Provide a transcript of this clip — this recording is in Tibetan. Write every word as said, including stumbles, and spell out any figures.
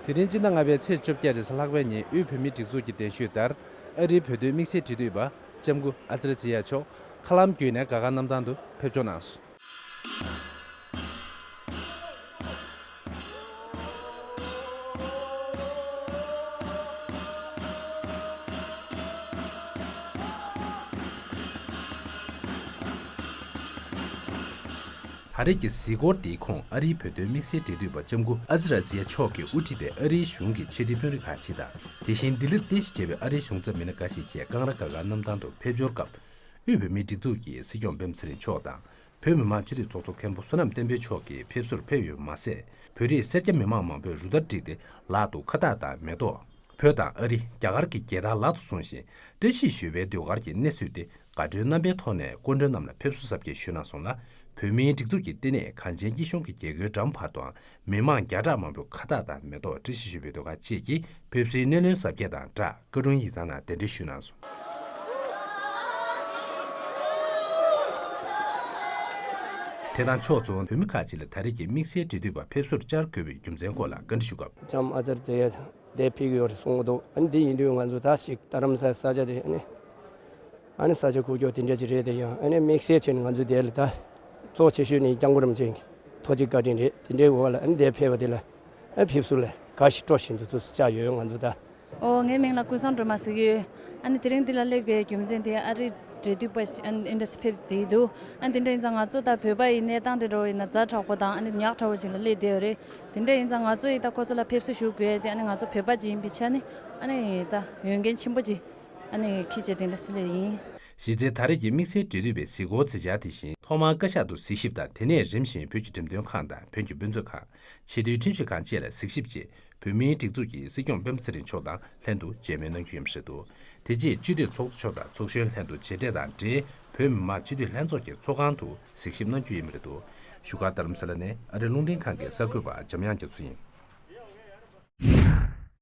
དེ་རིང་སྤྱི་ཟླ་ལྔ་པའི་ཚེས་བཅོ་བརྒྱད་རེས་གཟའ་ལྷག་པའི་ཉིན་དབུས་བོད་མིའི་སྒྲིག་འཛུགས་ཀྱི་གདན་ཞུས་ལྟར་ཨ་རིའི་བོད་དོན་དམིགས་བསལ་འབྲེལ་མཐུད་པ་ལྕམ་སྐུ་ཨ་ཙརྱ་ཛི་ཡ་མཆོག་མཁའ་ལམ་བརྒྱུད་ནས་རྒྱ་གར་གནམ་ཐང་དུ་ཕེབས་འབྱོར་གནང་སོང་། ད་རེས་ཀྱི་གཟིགས་སྐོར་འདིའི་ཁོངས་ཨ་རིའི་བོད་དོན་དམིགས་བསལ་འབྲེལ་མཐུད་པ་ལྕམ་སྐུ་ཨ་ཙརྱ་ཛི་ཡ་མཆོག་གིས་དབུ་ཁྲིད་པའི་ཨ་རིའི་གཞུང་གི་ཆེས་མཐོའི་དཔོན་རིགས་ཁག་ཅིག་དང་། དེ་བཞིན་ལྡི་ལིར་རྟེན་གཞི་བྱས་པའི་ཨ་རིའི་གཞུང་ཚབ་མི་སྣ་འགའ་ཞིག་བཅས་ཀང་ར་རྒྱ་གར་གནམ་ཐང་དུ་ཕེབས་འབྱོར་སྐབས། དབུས་བོད་མིའི་སྒྲིག་འཛུགས་ཀྱི་སྲིད་སྐྱོང་སྤེན་པ་ཚེ་རིང་མཆོག་དང་། བོད་མི་མང་སྤྱི་འཐུས་ཚོགས་གཙོ་མཁན་པོ་བསོད་ནམས་བསྟན་འཕེལ་མཆོག་གིས་ཕེབས་བསུར་ཕེབས་ཡོད་མ་ཟད། བོད་རིགས་སེར་སྐྱ་མི་མང་མང་པོས་རུ་སྟར་བསྒྲིགས་ཏེ་ལག་ཏུ་ཁ་བཏགས་དང་མེ་ཏོག་བོད་དང་ཨ་རི། རྒྱ་གར་གྱི་རྒྱལ་དར་ལག་ཏུ་བཟུང་ཞིང་། བཀྲ་ཤིས་ཞོལ་པའི་ཟློས་གར་གྱི་གནས་ཚུལ་ཏེ། དགའ་སྤྲོའི་རྣམ་པའི་ཐོག་ནས་སྐུ་མགྲོན་རྣམས་ལ་ཕེབས་བསུ་གཟབ་རྒྱས་ཞུས་གནང་སོང་ལ། བོད་མིའི་སྒྲིག་འཛུགས་ཀྱི་ལྟེ་གནས་གངས་ཅན་སྐྱིད་གཤོངས་ཀྱི་རྒྱལ་སྒོའི་འགྲམ་བར་དུའང་མི་མང་བརྒྱ་ཕྲག་མང་པོས་ཁ་བཏགས་དང་མེ་ཏོག་བཀྲ་ཤིས་ཞོལ་པའི་ཟློས་གར་བཅས་ཀྱིས་ཕེབས་བསུའི་སྣེ་ལེན་གཟབ་རྒྱས་དང་སྦྲགས། བཀའ་དྲུང་ཡིག་ཚང་ནང་གདན་འདྲེན་ཞུས་གནང་སོང་། དེ་དང་ཕྱོགས་མཚུངས་བོད་མི་ཁག་ཅིག་ལ་ད་རེས་ཀྱི་དམིགས་བསལ་འབྲེལ་མཐུད་པ་ཕེབས་བསུར་བཅར་དགོས་པའི་རྒྱུ་མཚན་སྐོར་ལ་བཀའ་འདྲི་ཞུ་སྐབས། ལྕམ་ཨ་ཙར་ཛེ་ཡ་འདིར་ཕེབས་ཀྱི་ཡོད་རེད་གསུང་གི་འདུག་ཨ་ནི་འདི་ཡིན་དུས་ང་ཚོ་ད་ཞིག་རྡ་རམ་ས་ས་ཆ་དེ་ཨ་ནི་ཨ་ནི་ས་ཆ་ཁུག་ཀྱོག་དེ་འདྲ་ཅིག་རེད། དེ་ཡང་ཨ་ནི་དམིགས་བསལ་བྱས་ནས་ང་ཚོ་འདིར་ལ་ད་གཙོ་ཆེ་ཤོས་ནི་སྐྱབས་མགོན་རིན་པོ་ཆེ་གི་ཐུགས་རྗེ་བཀའ་དྲིན་རེད། དེ་འདྲའི་འོག་ལ་ཨ་ནི་འདིར་ཕེབས་པ་དེ་ལ་ཨ་ཕེབས་བསུ་ལ་དགའ་ཞིང་སྤྲོ་བཞིན་དུ་ཐུགས་སུ་བཅར་ཡོད། ང་ཚོ་ད། ཨོ། ངའི་མིང་ལ་ཀུན་བཟང་སྒྲོལ་མ་ཟེར་གྱི་ཡོད། ཨ་ནི་དེ་རིང་འདི་ལ་སླེབས་དགོས་རྒྱུ་མཚན་དེ་ཨ་རིའི་འབྲེལ་མཐུད་པ་ཞིག་ཨ་ནི་འདྲ་ཞིག་ཕེབས་བསྡད་འདུག་ཨ་ནི་དེ་འདྲ་ཡིན་ཙང་ང་ཚོ་ད་བོད་པ་ཡི་གནས་སྟངས་དེ་འདྲ་བོ་ཡིན་ན་ཛ་དྲག་པོ་དང་ཨ་ནི་ཉག་ཕྲ་བོ་ཞིག་ལ་སླེབས་བསྡད་ཡོད་རེད། དེ་འདྲ་ཡིན་ཙང་ང་ཚོ་ཡི་ད་ཁོ་ཚོ་ལ་ཕེབས་བསུ་ཞུ་དགོས་དེ་ཨ་ནི་ང་ཚོ་བོད་པ་ཅིག་ཡིན་པའི་ཆ་ནས་ཨ་ནི་ད་འོས་འགན་ཆེན་པོ་ཅིག་ཨ་ནི་འཁྱེར་བྱས་དེ་འདྲ་སླེབས་ཡིན། གཞི་རྩའི་ད་རེས་ཀྱི་དམིགས་བསལ་འབྲེལ་མཐུད་པའི་གཟིགས་སྐོར་མཛད་འཆར་དེ་བཞིན་ཐོག་མར་བཀའ་ཤག་ཏུ་གཟིགས་ཞིབ་དང་དེ་ནས་རིམ་བཞིན་བོད་ཀྱི་འགྲེམས་སྟོན་ཁང་དང་བོད་ཀྱི་དཔེ་མཛོད་ཁང་། ཆེས་མཐོའི་ཁྲིམས་ཞིབ་ཁང་བཅས་ལ་གཟིགས་ཞིབ་བཅས་བོད་མིའི་སྒྲིག་འཛུགས་ཀྱི་སྲིད་སྐྱོང་སྤེན་པ་ཚེ་རིང་མཆོག་དང་ལྷན་དུ་མཇལ་མོལ་གནང་རྒྱུ་ཡིན་པ་རེད་འདུག་དེ་རྗེས་སྤྱི་འཐུས་ཚོགས་གཙོ་མཆོག་དང་ཚོགས་གཞོན་ལྷན་དུ་མཇལ་འཕྲད་དང་འབྲེལ་བོད་མི་མང་སྤྱི་འཐུས་ལྷན་ཚོགས་ཀྱི་ཚོགས་ཁང་དུ་གཟིགས་ཞིབ་གནང་རྒྱུ་ཡིན་པ་རེད་འདུག་བཞུགས་སྒར་རྡ་རམ་ས་ལ་ནས་ཨ་རི་རླུང་འཕྲིན་ཁང་གི་གསར་འགོད་པ་འཇམ་དབྱངས་རྒྱ་མཚོ་ཡིན།